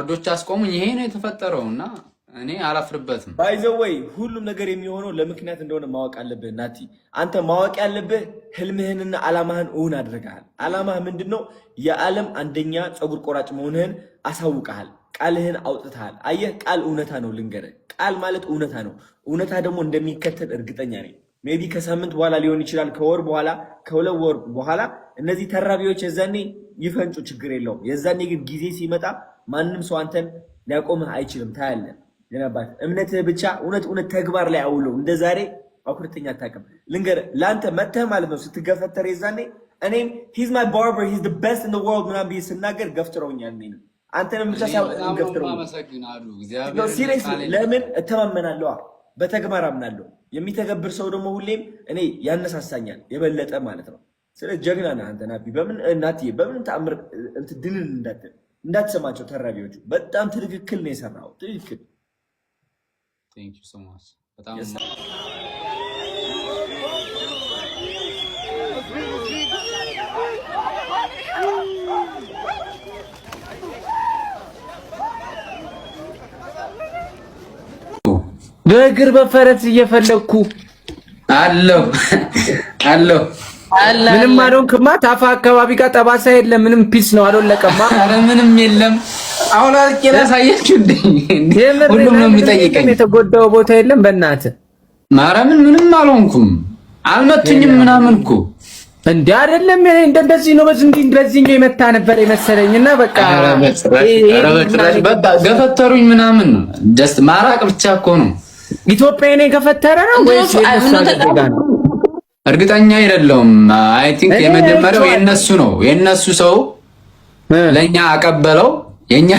Guard ኦች አስቆሙኝ። ይሄ ነው የተፈጠረው እና እኔ አላፍርበትም። By the way ሁሉም ነገር የሚሆነው ለምክንያት እንደሆነ ማወቅ አለብህ ናቲ። አንተ ማወቅ ያለብህ ህልምህንና አላማህን እውን አድርገሃል። አላማህ ምንድን ነው? የዓለም አንደኛ ፀጉር ቆራጭ መሆንህን አሳውቀሃል። ቃልህን አውጥተሃል። አየህ፣ ቃል እውነታ ነው። ልንገርህ፣ ቃል ማለት እውነታ ነው። እውነታ ደግሞ እንደሚከተል እርግጠኛ ነኝ። Maybe ከሳምንት በኋላ ሊሆን ይችላል፣ ከወር በኋላ፣ ከ2 ወር በኋላ እነዚህ ተራቢዎች የዛኔ ይፈንጩ፣ ችግር የለውም። የዛኔ ግን ጊዜ ሲመጣ ማንም ሰው አንተን ሊያቆምህ አይችልም። ታያለህ። የነባት እምነትህ ብቻ እውነት እውነት ተግባር ላይ አውለው። እንደ ዛሬ አኩርተኛ አታውቅም። ልንገርህ፣ ለአንተ መተህ ማለት ነው ስትገፈተር የዛኔ እኔም "He's my barber, he's the best in the world" ምናምን ብዬ ስናገር ገፍትረውኛል። እኔንም አንተንም ብቻ ሳይሆን ገፍትረውኛል። አመሰግናለሁ። Seriously፣ ለምን እተማመናለሁ፣ በተግባር አምናለሁ። የሚተገብር ሰው ደግሞ ሁሌም እኔ ያነሳሳኛል የበለጠ ማለት ነው። ስለዚህ ጀግና ነህ አንተ ናቢ። በምን እናትዬ በምን ተአምር እንትን ድንን እንዳትል እንዳትሰማቸው ተራቢዎቹ። በጣም ትክክል ነው የሰራው፣ ትክክል። Thank you so much በጣም። በእግር በፈረስ እየፈለግኩ። አለሁ አለሁ። ምንም አልሆንክማ። ታፋ አካባቢ ጋር ጠባሳ የለም። ምንም peace ነው፣ አልወለቀማ። ኧረ ምንም የለም። አሁን አልቄ ላሳያችሁ እንዴ? የምር ሁሉም ነው የሚጠይቀኝ። የተጎዳው ቦታ የለም። በእናትህ። ማርያምን ምንም አልሆንኩም። አልመቱኝም ምናምን እኮ። እንዴ አይደለም፣ እንደ እንደዚህ ነው። በዚህ እንዲህ በዚህኛው የመታ ነበር የመሰለኝ እና በቃ። ኧረ በጭራሽ፣ በቃ ገፈተሩኝ ምናምን ነው። Just ማራቅ ብቻ እኮ ነው። ኢትዮጵያ ነው የገፈተረ ነው ወይስ የእነሱ ዜጋ ነው? እርግጠኛ አይደለሁም። I think የመጀመሪያው የነሱ ነው። የነሱ ሰው ለኛ አቀበለው፣ የኛ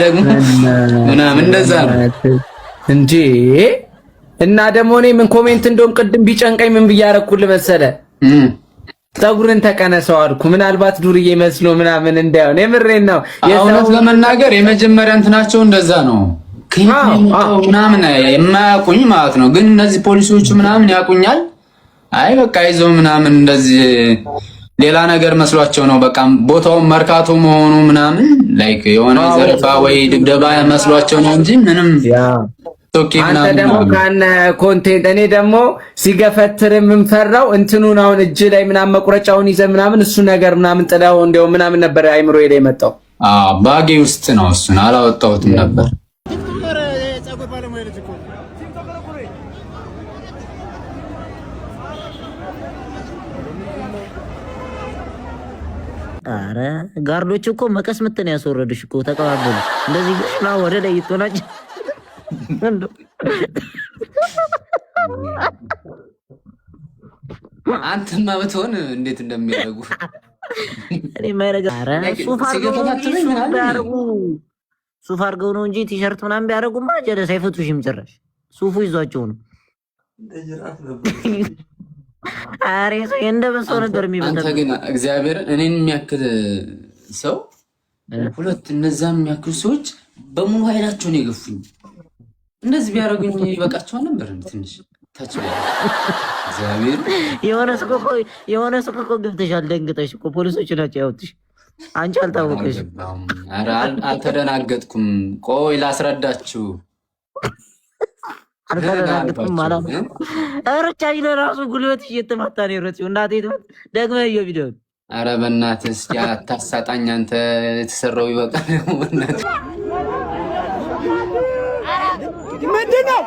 ደግሞ ምናምን እንደዛ ነው። እንጂ እና ደግሞ እኔ ምን comment እንደውም ቅድም ቢጨንቀኝ ምን ብዬ አደረኩልህ መሰለህ? ፀጉርን ተቀነሰው አልኩ። ምናልባት ዱርዬ መስሎ ምናምን እንዳይሆን፣ የምሬን ነው። እውነት ለመናገር የመጀመሪያ እንትናቸው እንደዛ ነው ምናምን የማያውቁኝ ማለት ነው። ግን እነዚህ ፖሊሶቹ ምናምን ያውቁኛል። አይ በቃ ይዘው ምናምን እንደዚህ ሌላ ነገር መስሏቸው ነው። በቃ ቦታውን መርካቶ መሆኑ ምናምን like የሆነ ዘረፋ ወይ ድብደባ መስሏቸው ነው እንጂ ምንም okay አንተ ምናምን። ደግሞ ካነ content እኔ ደግሞ ሲገፈትር የምንፈራው እንትኑን አሁን እጅ ላይ ምናምን መቁረጫውን ይዘህ ምናምን እሱ ነገር ምናምን ጥለው እንደው ምናምን ነበር አይምሮዬ ላይ የመጣው። አዎ bag ኤ ውስጥ ነው፣ እሱን አላወጣሁትም ነበር። ፀጉር ባለሙያ ልጅ እኮ። አረ guard ኦች እኮ መቀስ ምት ነው ያስወረዱሽ እኮ፣ ተቀባበሉ። እንደዚህ ና ወደ ላይ ይቶናጭ። አንተማ ብትሆን እንዴት እንደሚያደርጉ። እኔ የማይረጋ ኧረ ሱፍ አድርገው ነው እንጂ ሲገፈታትሩኝ ሱፍ ምናምን ቢያደርጉ፣ ሱፍ አድርገው ነው እንጂ ቲሸርት ምናምን ቢያደርጉማ ጀለስ አይፈቱሽም ጭራሽ። ሱፉ ይዟቸው ነው። ኧረ ሰው እንደ በሰው ነበር አንተ የሚበተው። ግን እግዚአብሔር እኔን የሚያክል ሰው ሁለት እነዛ የሚያክሉ ሰዎች በሙሉ ኃይላቸውን የገፉኝ። እንደዚህ ቢያደርጉኝ ይበቃቸዋል ነበር። እንደ ትንሽ ታች ቢያደርጉ እግዚአብሔር። የሆነ ሱቅ እኮ ገብተሻል ደንግጠሽ እኮ፣ ፖሊሶች ናቸው ያወጡሽ። አንቺ አልታወቀሽ። አልገባሁም። ኧረ አልተደናገጥኩም። ቆይ ላስረዳችሁ። አልተደናገጥኩም ማለት ነው። ሩጫሽ ለራሱ ጉልበትሽ እየተማታ ነው የሮጥሽው። እናቴ ትሞት ደግመህ እየው ቪዲዮውን። ኧረ በእናትህ እስኪ አታሳጣኝ። አንተ የተሰራው ይበቃል። በእናትህ። ምንድን ነው?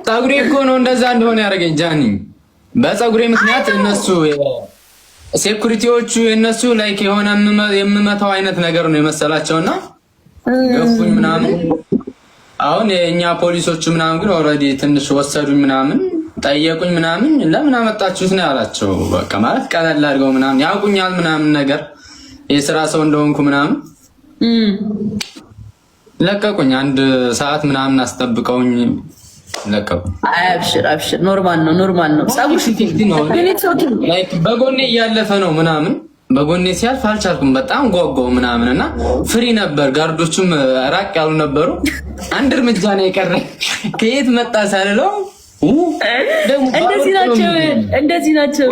ፀጉሬ እኮ ነው እንደዛ እንደሆነ ያደረገኝ ጃኒ። በፀጉሬ ምክንያት እነሱ security ዎቹ የእነሱ like የሆነ የምመታው አይነት ነገር ነው የመሰላቸውና ገፉኝ ምናምን። አሁን የእኛ ፖሊሶቹ ምናምን ግን already ትንሽ ወሰዱኝ ምናምን፣ ጠየቁኝ ምናምን። ለምን አመጣችሁት ነው ያላቸው። በቃ ማለት ቀለል አድርገው ምናምን ያውቁኛል ምናምን ነገር የስራ ሰው እንደሆንኩ ምናምን ለቀቁኝ። አንድ ሰዓት ምናምን አስጠብቀውኝ ለቀቁኝ። አይ አብሽር አብሽር፣ normal ነው፣ normal ነው። ፀጉርሽ ነው። Like በጎኔ እያለፈ ነው ምናምን፣ በጎኔ ሲያልፍ አልቻልኩም። በጣም ጓጓው ምናምን እና free ነበር። Guard ኦቹም ራቅ ያሉ ነበሩ። አንድ እርምጃ ነው የቀረኝ። ከየት መጣ ሳልለው ደግሞ እንደዚህ ናቸው፣ እንደዚህ ናቸው።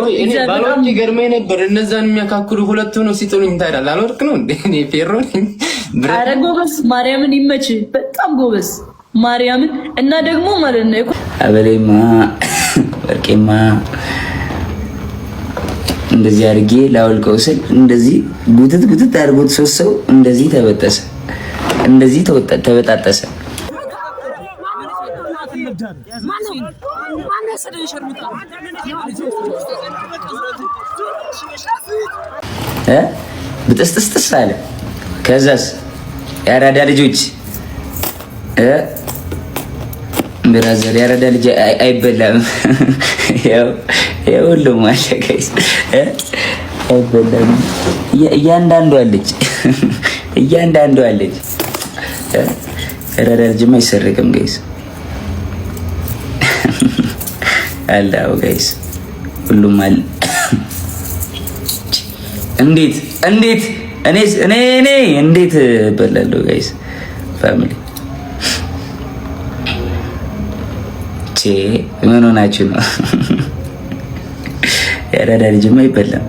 ባልወድቅ ይገርመኝ ነበር። እነዛን የሚያካክሉ ሁለት ሆነው ሲጥሉኝ ታዲያ ላልወድቅ ነው እንዴ? እኔ ፌሮ ነኝ። አረ ጎበዝ፣ ማርያምን ይመች። በጣም ጎበዝ ማርያምን። እና ደግሞ ማለት ነው አበሌማ ወርቄማ እንደዚህ አድርጌ ላወልቀው ስል እንደዚህ ጉትት ጉትት አድርጎት ሶስት ሰው እንደዚህ ተበጠሰ፣ እንደዚህ ተበጣጠሰ። ብጥስጥስጥስ አለ። ከዛስ የአራዳ ልጆች brother፣ የአራዳ ልጅ አይበላም። ያው ሁሉም አለ guys፣ አይበላም። እያንዳንዱ አለች፣ እያንዳንዱ አለች። የአራዳ ልጅማ አይሰረቅም guys፣ አለ። አዎ guys፣ ሁሉም አለ። እንዴት እንዴት እኔ እኔ እንዴት እበላለሁ guys? Family ቼ ምን ሆናችሁ ነው? የአራዳ ልጅማ አይበላም።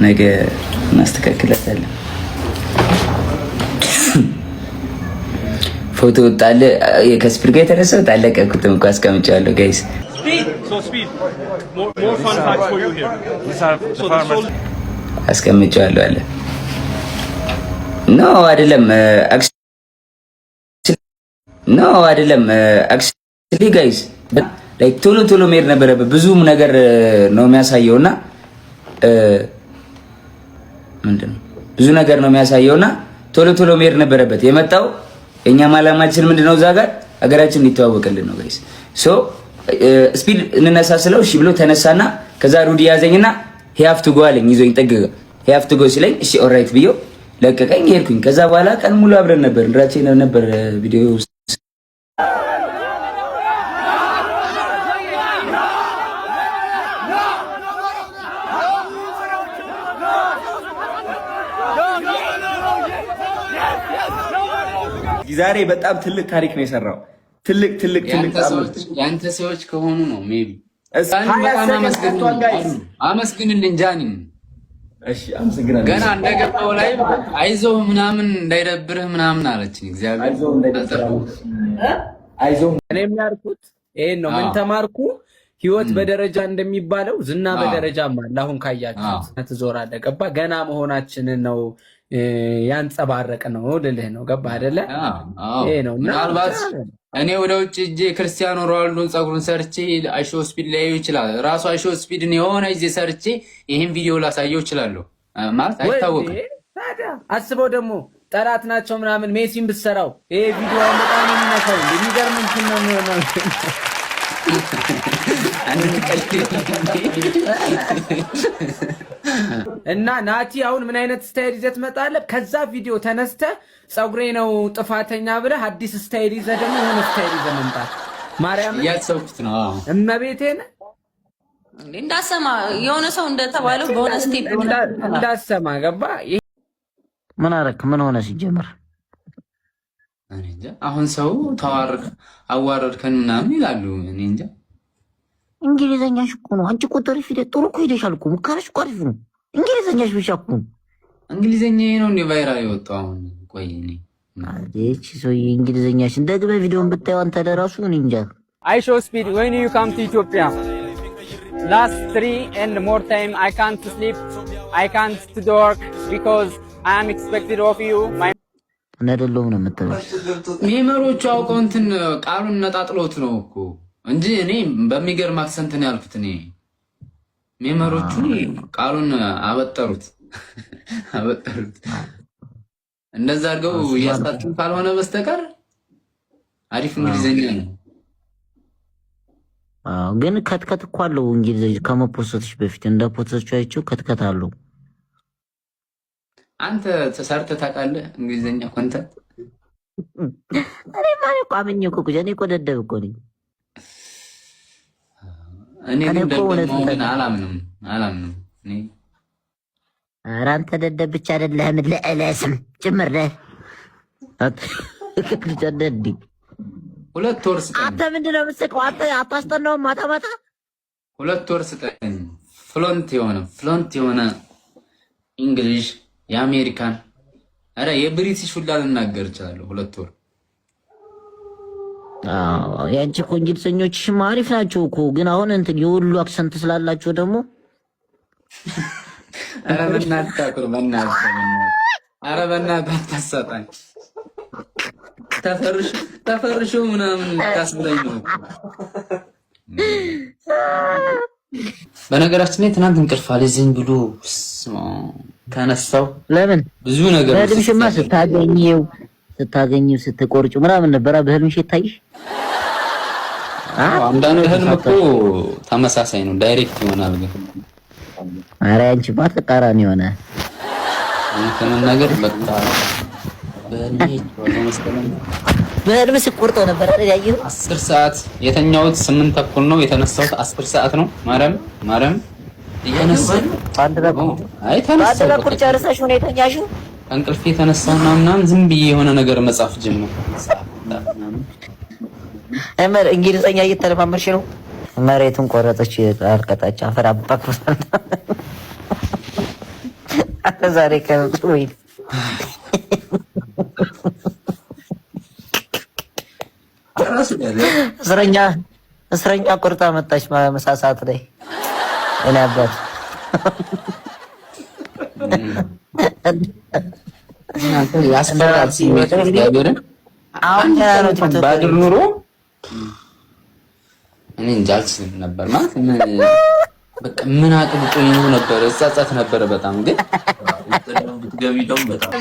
ነገ እናስተካክላታለን። ፎቶ ጣለ ከስፒድ ጋር የተነሳው አለቀኩትም እኮ አስቀምጬዋለሁ guys። So Speed, more fun facts for you here. These are the farmers. አስቀምጬዋለሁ አለ። No አይደለም፣ no አይደለም። Actually guys, like ቶሎ ቶሎ መሄድ ነበረበት። ብዙም ነገር ነው የሚያሳየውና ምንድን ነው ብዙ ነገር ነው የሚያሳየውና ቶሎ ቶሎ መሄድ ነበረበት። የመጣው እኛም አላማችን ምንድን ነው? እዛ ጋር ሀገራችን እንዲተዋወቅልን ነው guys። So ስፒድ እንነሳ ስለው እሺ ብሎ ተነሳና ከዛ ሩዲ ያዘኝና "He have to go" አለኝ። ይዞኝ ጠግገ "He have to go" ሲለኝ እሺ alright ብዬው ለቀቀኝ፣ ሄድኩኝ። ከዛ በኋላ ቀን ሙሉ አብረን ነበር፣ እንራቼ ነበር ቪዲዮ። ዛሬ በጣም ትልቅ ታሪክ ነው የሰራው። ትልቅ ትልቅ ትልቅ። የአንተ ሰዎች ከሆኑ ነው maybe። በጣም አመስግንልኝ ጃኒ። እሺ አመሰግናለሁ። ገና እንደገባው ላይ አይዞህ ምናምን እንዳይደብርህ ምናምን አለችኝ። እግዚአብሔር። አይዞህ። እኔም ያልኩት ይሄን ነው። ምን ተማርኩ? ህይወት በደረጃ እንደሚባለው ዝና በደረጃም አለ። አሁን ካያችሁት ትዞራለህ። ገባ? ገና መሆናችንን ነው ያንጸባረቅ ነው ልልህ ነው። ገባ አይደለ? ይሄ ነው። ምናልባት እኔ ወደ ውጭ እጄ ክርስቲያኖ ሮናልዶን ፀጉሩን ሰርቼ አይሾ ስፒድ ሊያዩ ይችላል። ራሱ አይሾ ስፒድን የሆነ ጊዜ ሰርቼ ይህን ቪዲዮ ላሳየው እችላለሁ። ማለት አይታወቅም። ታዲያ አስበው ደግሞ ጠላት ናቸው ምናምን ሜሲን ብትሰራው ይሄ ቪዲዮ በጣም ነው የሚነካው። የሚገርም እንትን ነው የሚሆነው። አንድ ቀልድ። እና ናቲ አሁን ምን አይነት style ይዘህ ትመጣለህ? ከዛ ቪዲዮ ተነስተህ ፀጉሬ ነው ጥፋተኛ ብለህ አዲስ style ይዘህ ደግሞ የሆነ style ይዘህ መምጣት ማርያምን እያሰብኩት ነው። አዎ። እመቤቴን። እንዳሰማ የሆነ ሰው እንደተባለው በሆነ step እንዳሰማ ገባ። ምን አረክ? ምን ሆነ ሲጀምር? እኔ እንጃ። አሁን ሰው ተዋርክ አዋረድከን ምናምን ይላሉ። እኔ እንጃ። እንግሊዘኛሽ እኮ ነው። አንቺ እኮ ጥሩ ፊደል ጥሩ እኮ ሄደሻል እኮ፣ ሙከራሽ እኮ አሪፍ ነው። እንግሊዘኛሽ ብቻ እኮ ነው። እንግሊዘኛ ነው እንደ viral የወጣው አሁን። ቆይ እኔ አለች ሰውዬ እንግሊዘኛሽን ደግመህ ቪዲዮን ብታየው አንተ ለራሱ እኔ እንጃ። IShowSpeed, when you come to Ethiopia, last three and more time I can't sleep, I can't to work because I am expected of you. My እኔ አይደለሁም ነው የምትለው። Memer ኦቹ አውቀው እንትን ቃሉን ነጣጥሎት ነው እኮ እንጂ እኔ በሚገርም accent ነው ያልኩት። እኔ memer ኦቹ ቃሉን አበጠሩት አበጠሩት። እንደዛ አድርገው እያስታጡን ካልሆነ በስተቀር አሪፍ እንግሊዘኛ ነው። አዎ፣ ግን cut cut እኮ አለው። እንግሊዘኛ ከመፖሰትሽ በፊት እንደ ፖሰትሽ አይቼው cut cut አለው። አንተ ተሰርተህ ታውቃለህ እንግሊዘኛ content? እኔ ማለት እኮ አምኜ እኮ እኔ እኮ ደደብ እኮ ነኝ። እኔ እኔ ግን እኮ ደደብ እውነቱን መሆንን አላምንም አላምንም። እኔ ኧረ አንተ ደደብ ብቻ አይደለህም ልዕለስም ጭምር ነህ። ደደብ። 2 ወር ስጠኝ። አንተ ምንድን ነው የምትስቀው? አንተ አታስጠናውም ማታ ማታ? 2 ወር ስጠኝ። fluent የሆነ English የአሜሪካን፣ ኧረ የብሪቲሽ ሁላ ልናገር እችላለሁ። 2 ወር። ያንቺ እኮ እንግሊዘኞችሽማ አሪፍ ናቸው እኮ፣ ግን አሁን እንትን የወሎ accent ስላላቸው ደግሞ። ኧረ በእናትህ ታኩር፣ በእናትህ፣ ኧረ በእናትህ አታሳጣኝ። ተፈርሾ ተፈርሾ ምናምን ታስብለኝ ነው። በነገራችን ላይ ትናንት እንቅልፍ አልይዘኝ ብሎ ተነሳው። ለምን? ብዙ ነገር። በህልምሽማ ስታገኘው ስትቆርጩ ምናምን ነበራ በህልምሽ ይታይሽ። አንዳንድ ህልም እኮ ተመሳሳይ ነው፣ direct ይሆናል ግን። ኧረ ያንቺማ ተቃራኒ የሆነ። ከመናገር በቃ በህልሜ መሰለኝ። በህልም ስቆርጠው ነበር አይደል ያየኸው? 10 ሰዓት የተኛሁት፣ 8:30 ነው የተነሳሁት፣ 10 ሰዓት ነው። ማርያም ማርያም እየነሳሁ በአንድ በኩል አይ በአንድ ተነሳሁ። በኩል ጨርሰሽ ነው የተኛሽው? ከእንቅልፌ የተነሳሁና ምናምን ዝም ብዬ የሆነ ነገር መጻፍ ጀመርኩ። እመር እንግሊዘኛ እየተለማመድሽ ነው። መሬቱን ቆረጠች፣ አልቀጣች፣ አፈር አባክ። ዛሬ ወይ እስረኛ ቆርጣ መጣች ምሳ ሰዓት ላይ። እኔ አባት። ያስፈራል ስሜቱ፣ እግዚአብሔርን። አሁን ገና ነው ቲክቶክ። ባድር ኑሮ እኔ እንጃ አልችልም ነበር፣ ማለት ምን በቃ ምን አቅብጦኝ ነው ነበር፣ እጻጻት ነበረ በጣም ግን። ብትገቢ ደግሞ በጣም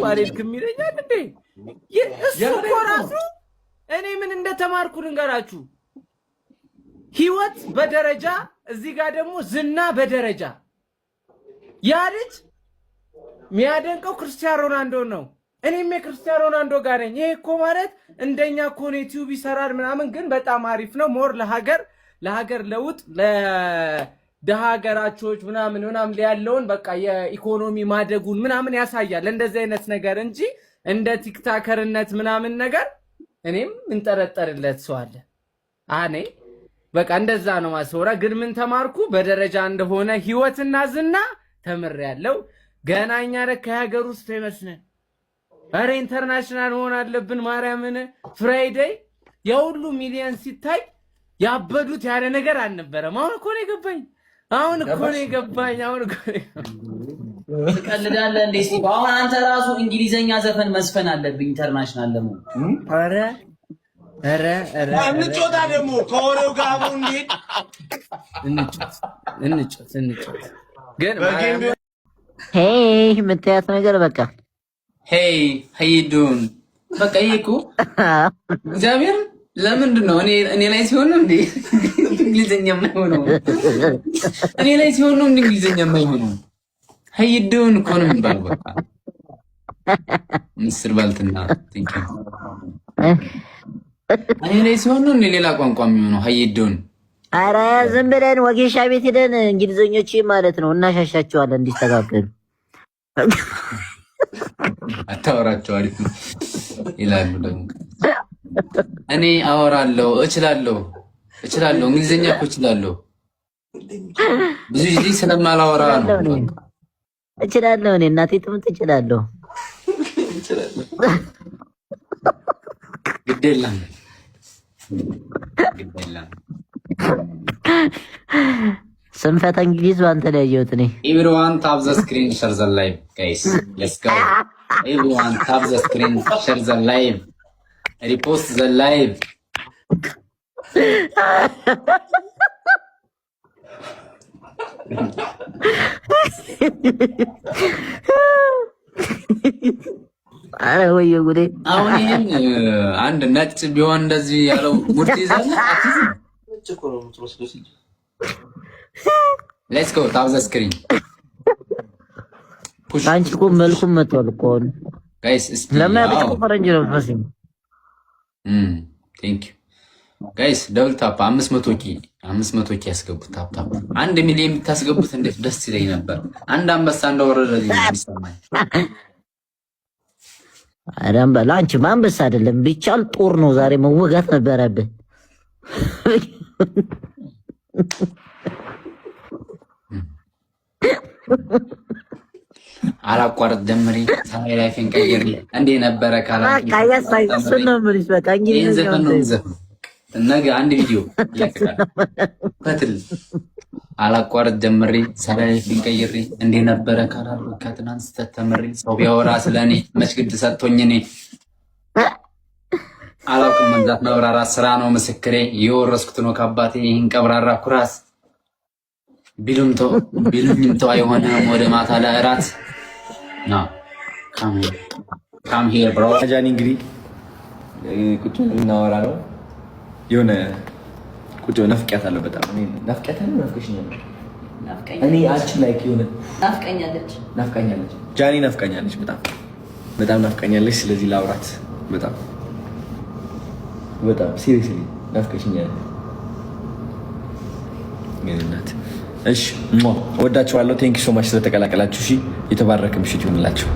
አልሄድክም ይለኛል እንዴ? እሱ እኮ ራሱ እኔ ምን እንደተማርኩ ልንገራችሁ። ህይወት በደረጃ፣ እዚህ ጋር ደግሞ ዝና በደረጃ። ያ ልጅ የሚያደንቀው ክርስቲያን ሮናልዶ ነው። እኔም የክርስቲያን ሮናልዶ ጋር ነኝ። ይሄ እኮ ማለት እንደኛ እኮ ነው፣ ዩቲዩብ ይሰራል ምናምን፣ ግን በጣም አሪፍ ነው። More ለሀገር ለውጥ፣ ለደሃ ሀገራቾች ምናምን ምናምን ያለውን በቃ የኢኮኖሚ ማደጉን ምናምን ያሳያል። እንደዚህ አይነት ነገር እንጂ እንደ ቲክታከርነት ምናምን ነገር እኔም እንጠረጠርለት ሰው አለ። እኔ በቃ እንደዛ ነው ማስወራ። ግን ምን ተማርኩ? በደረጃ እንደሆነ ህይወትና ዝና ተምሬያለሁ። ገና እኛ ለካ የሀገር ውስጥ famous ነን። ኧረ international መሆን አለብን። ማርያምን፣ Friday የሁሉ ሚሊየን ሲታይ ያበዱት ያለ ነገር አልነበረም። አሁን እኮ ነው የገባኝ። አሁን እኮ ነው የገባኝ። አሁን እኮ ነው። ትቀልዳለህ እንዴ? እስኪ አሁን አንተ ራሱ እንግሊዘኛ ዘፈን መዝፈን አለብኝ international ለመሆን። ኧረ ኧረ ኧረ! እንጮታ ደግሞ ከወሬው ጋር አብሮ እንሂድ። እንጮት እንጮት እንጮት ግን በ game። Hey የምታያት ነገር በቃ። Hey, how you doing? በቃ ይሄ እኮ እግዚአብሔር ለምንድን ነው እኔ ላይ ሲሆን ነው እንዴ እንግሊዘኛ የማይሆነው? እኔ ላይ ሲሆን ነው እንዴ እንግሊዘኛ የማይሆነው? How you doing እኮ ነው የሚባለው። በቃ ምስር ባልትና thank you። እኔ ላይ ሲሆን ነው እንዴ ሌላ ቋንቋ የሚሆነው? How you doing። አረ ዝም ብለን ወጌሻ ቤት ሄደን እንግሊዘኞች ማለት ነው እናሻሻቸዋለን እንዲስተካከሉ። አታወራቸው አሪፍ ነው ይላሉ ደግሞ። እኔ አወራለሁ፣ እችላለሁ፣ እችላለሁ፣ እንግሊዝኛ እኮ እችላለሁ። ብዙ ጊዜ ስለማላወራ ነው። በቃ። እችላለሁ፣ እኔ እናቴ ትምህርት እችላለሁ። ግድ የለም፣ ግድ የለም። ስንፈተ እንግሊዝ በአንተ ላይ ያየሁት እኔ። Everyone tap the screen, share the live, guys, let's go. Everyone tap the screen, share the live, repost the live. አረ ወየ ጉዴ! አሁን ይሄን አንድ ነጭ ቢሆን እንደዚህ ያለው ሙድ ትይዛለህ አትይዝም? Let's go, tap the screen, push. አንቺ እኮ መልኩም መጥቷል እኮ አሁን። Guys እስቲ ለማያውቅሽ እኮ ፈረንጅ ነው የምትመስይው። Thank you guys, double tap። 500 K፣ 500 K ያስገቡት። Tap tap። 1 ሚሊዮን ብታስገቡት እንዴት ደስ ይለኝ ነበር። አንድ አንበሳ እንደወረደልኝ ነው የሚሰማኝ። ኧረ ለአንቺማ አንበሳ አይደለም፣ ቢቻል ጦር ነው። ዛሬ መወጋት ነበረብህ። አላቋርጥ ጀምሬ ሳይ life ኤን ቀይሬ እንዴ ነበረ። በቃ ያሳይ፣ እሱን ነው የምልሽ። በቃ ይህን ዘፈን ነው የምዘፍነው። ነገ አንድ ቪዲዮ ይለቀቃል። ፈትል አላቋርጥ ጀምሬ ሳይ life ኤን ቀይሬ እንዴ ነበረ ካላሉ ከትናንት ስተት ተምሬ ሰው ቢያወራ ስለእኔ መች ግድ ሰጥቶኝ እኔ አላውቅም መንዛት መብራራት ስራ ነው ምስክሬ የወረስኩት ነው ከአባቴ ይህን ቀብራራ ኩራስ ቢሉኝም ተው አይሆንም ወደ ማታ ለእራት ና come here bro። ጃኒ እንግዲህ ቁጭ ብለን እናወራ ነው። የሆነ ቁጭ ብለን ናፍቄያታለሁ በጣም። እኔ ናፍቄያታለሁ። ናፍቀሽኛል። እኔ አንቺ like የሆነ ናፍቀኛለች። ናፍቃኛለች። ጃኒ ናፍቃኛለች፣ በጣም በጣም ናፍቃኛለች። ስለዚህ ላውራት በጣም በጣም seriously ናፍቀሽኛል። የኔ እናት እሺ፣ ወዳችኋለሁ። Thank you so much ስለተቀላቀላችሁ። እሺ፣ የተባረከ ምሽት ይሁንላችሁ።